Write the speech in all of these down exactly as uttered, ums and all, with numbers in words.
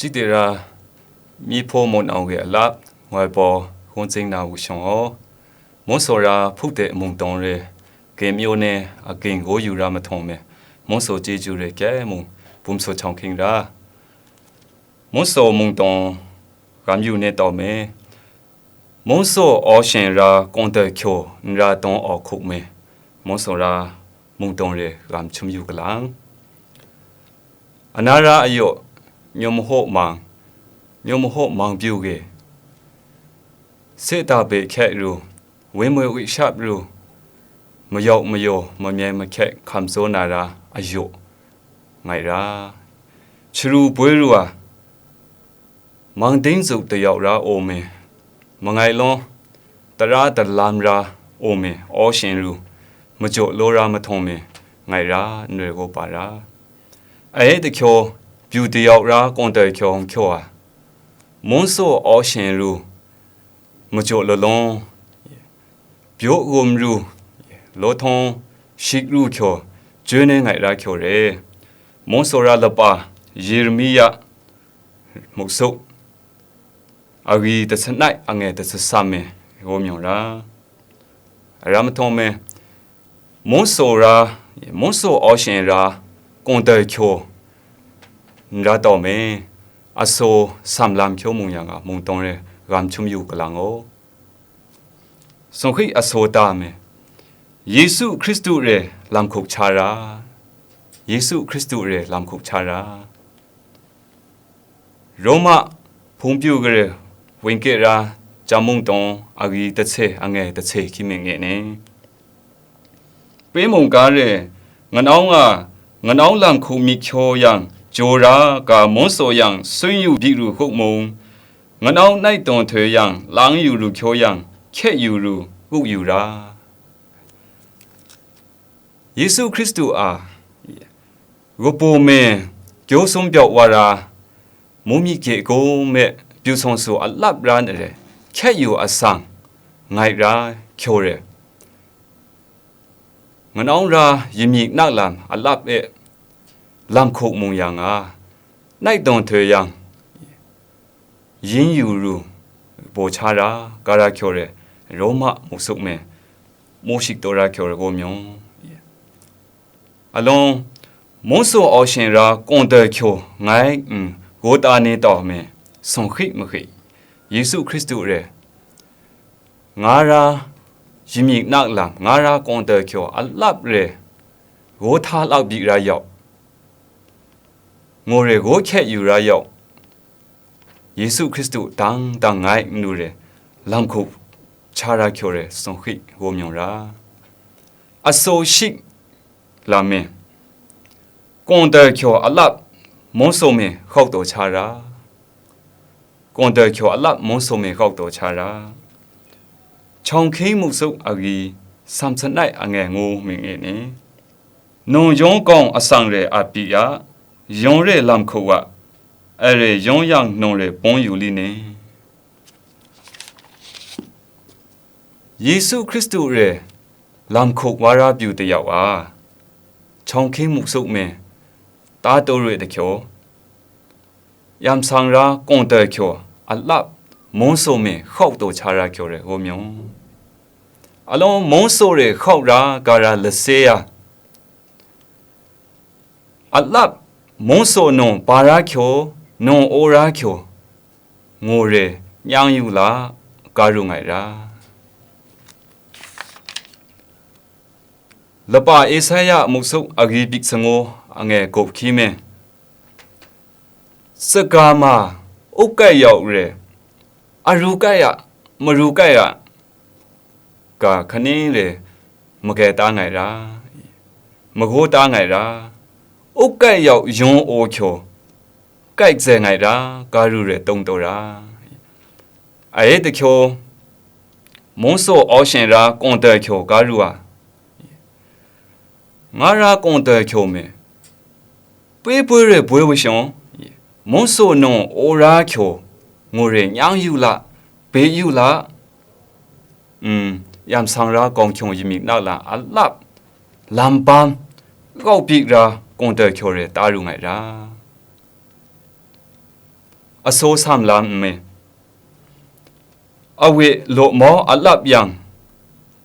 Shi de ra, myi hpaw mawn au we a lap, ngoi paw hkun tsing na wu shawng aw. Mung saw ra hpuk de mung tawng re, gem yaw ne a ging gaw yu ra mahtawng me, mung saw chyeju re kye mung, bum saw chawng hking ra. Mung saw mung tawng gam yu ne tau me, mung saw aw shen ra kawng dai hkyaw n ra tawng aw hkuk me, mung saw ra mung tawng re gam htum yu galang. Anara ayo, nyum mahaw mang, nyum mahaw mang pyu ge, seta be hkyet ru, wemoi wi shap ru, mayawk mayaw, mamyai mahkyet hkam zaw na ra ayo, ngai ra. Sharu boi ru a, mang ding zuk dayawk ra aw me, mangai law, tara dalam ra aw me, aw shen ru, majaw law ra mahtawng me, ngai ra, n rai gaw pa ra. Ae dahkyaw, byu dayawk ra kawng dai hkyaw hkyaw a, mung saw aw shen ru, majaw lalawng, byaw gum ru, law htawng shik ru hkyaw, joi ne ngai ra hkyaw re. Mung saw ra lapa, Yeremia, muk suk, agwi dasanai ange dasasam me, gaw myawng ra. Ara mahtawng me, mung saw ra, mung saw aw shen ra, kawng dai hkyaw, n ra tau me, asaw sam lam hkyaw mung yang a, mung tawng re gam htum yu galang aw. Sung hkri asaw ta me, Yesu Hkristu re lam hkup cha ra, Yesu Hkristu re lam hkup cha ra. Roma hpung pyu gare wingke ra, jam mung tawng agwi dase ange dase hkying me nge ne. Pe mung ga re, nganau nga, nganau lam hku myit hkyaw yang, jaw ra ga mung saw yang, sun yu byi ru hkuk mung, nganau nai tawn htoi yang, lang yu ru hkyaw yang, hkyet yu ru, uk yu ra. Yesu Hkristu a, kabu me, kyaw sum pyaw wa ra, mu myit hkye gaw me, pyu sawng su a lap ra nre, hkyet yu asang, ngai ra hkyaw re. Nganau ra yamyik nak lam a lap e, lam hkuk mung yang a, nai tawn htoi yang, yin yu ru, baw cha ra, ga ra hkyaw re, Roma muk suk me, mu shik taw ra hkyaw re gaw myawng. Alawng, mung saw aw shen ra kawng dai hkyaw ngai n gaw ta ni tau me, sung hkri mahkri, Yesu Hkristu re, nga ra, yamyik nak lam, nga ra kawng dai hkyaw a lap re, gaw hta lak byi ra yau, ngaw re gaw hkyet yu ra yau, Yesu Hkristu dang dang ngai n lu re, lam hkup cha ra hkyaw re, sung hkri gaw myawng ra. Asaw shik lam me, kawng dai hkyaw a lap mung saw me hkau taw cha ra, kawng dai hkyaw a lap mung saw me hkau taw cha ra. Chawng hkying muk suk agwi, sam sanai ange ngu me nge ni. Nung yawng gawng asang re a pyi ya, yawng re lam hku wa, ai re yawng yang nung re pawng yu li ni? Yesu Hkristu re lam hku wa ra pyu dayau a, chawng hkying muk suk me, ta taw re dahkyaw, yam sang ra kawng dai hkyaw a lap, mung saw me hkau taw cha ra hkyaw re gaw myawng. Alawng mung saw re hkau ra ga ra lase ya, a lap, mung saw nung ba ra hkyaw, nung aw ra hkyaw, ngaw re nyang yu la, ga ru ngai ra. Lapa Esaia muk suk agwi bik sangaw ange gup hkyi me, saga ma, up kai yau re, aru kai a, maru kai a, ga hkaning re magai ta ngai ra, magaw ta ngai ra, up kai yau yawng aw hkyaw, kai zai ngai ra, ga ru re tong taw ra. Ae dahkyaw, mung saw aw shen ra kawng dai hkyaw ga ru a, nga ra kawng dai hkyaw me, poi poi re boi wa shawng, mung saw nung aw ra hkyaw, ngaw re nyang yu la, be yu la, mm, yam sang ra gawng hkyung yamyik nak la a lap, lam bam, kau byi ra kawng dai hkyaw re ta ru ngai ra. asaw sam la nme, awe law maw a lap yang,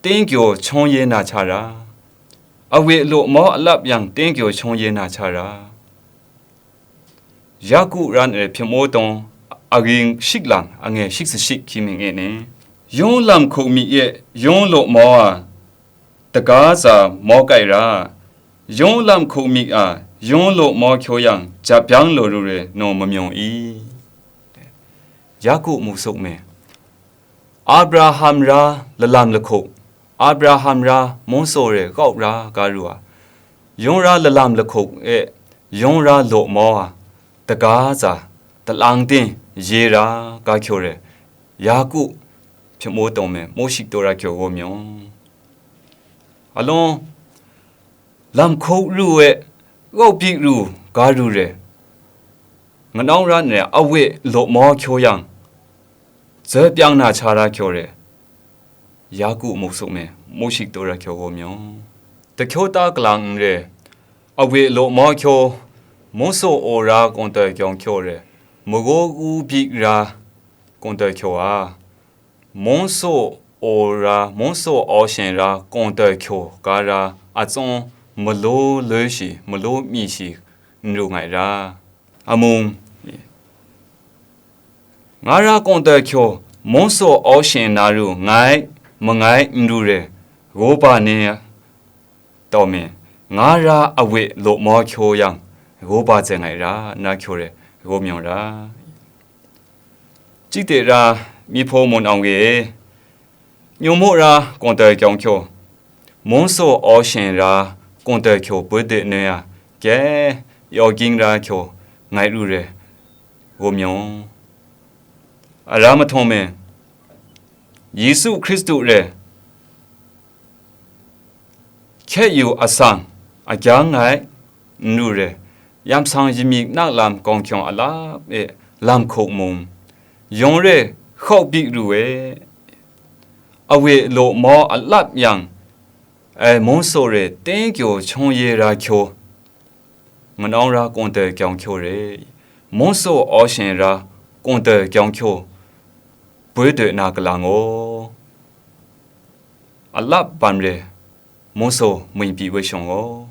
tengkyaw chawng ye na cha ra, awe law maw a lap yang, tengkyaw chawng ye na cha ra. Yaku ran e hpyit maw tawng, aging shik lang, ange shik sashik hkying mi nge ni, yung lam hkuk mi e yung law maw a, daga za maw kai ra, yung lam hkuk mi a, yung law maw kyaw yang, jap byang law ru re naw mamyawng i? Yaku mu suk me. Abraham ra lalam lahkuk, Abraham ra mungsaw re kau ra ga ru a, yung ra lalam lahkuk e, yung ra law maw a, daga za, dalang ting ye ra ga kyaw re, Yaku hpyit maw tawng me, mu shik taw ra kyaw gaw myawng. Alawng, lam hkuk ru e, kau bik ru ga ru re, nganawng ran re, awe law maw kyaw yang, zai pyang na cha ra kyaw re, Yaku mu suk me, mu shik taw ra kyaw gaw myawng. Dahkyaw ta kalang n re, awe law maw kyaw, mungsaw aw ra kawng taw kyawng kyaw re, magaw ku bik ra kawng taw kyaw a, mungsaw aw ra, mungsaw aw shen ra kawng taw kyaw ga ra, atsawng malaw loi shi, malaw mi shi n ru ngai ra. Amu, nga ra kawng taw kyaw, mungsaw aw shen na ru ngai, mangai n ru re, gaw ba ni taw me, nga ra awe law maw kyaw yang, gaw ba zai ngai ra, na kyaw re, gaw myawng ra. Chyi de ra, mi hpaw mun awng we, nyu mu ra kawng taw kyawng kyaw, mungsaw aw shen ra kawng taw kyaw poi de noi a, kye, yaw ging ra kyaw ngai ru re, gaw myawng. A ra mahtawng me, Yesu Hkristu re, hkye yu asang, agyang ngai n ru re, yamsang yamyik nak lam kawng kyawng alap e lam hkuk mung, yawng re hkau bik ru e, awe law maw alap yang, ai mungsaw re tengkyaw chawng ye ra kyaw, nganawng ra kawng taw kyawng kyaw re, mungsaw aw shen ra kawng taw kyawng kyaw, poi doi na kalang gaw, alap bam re, mungsaw mwi pyi woi shawng gaw,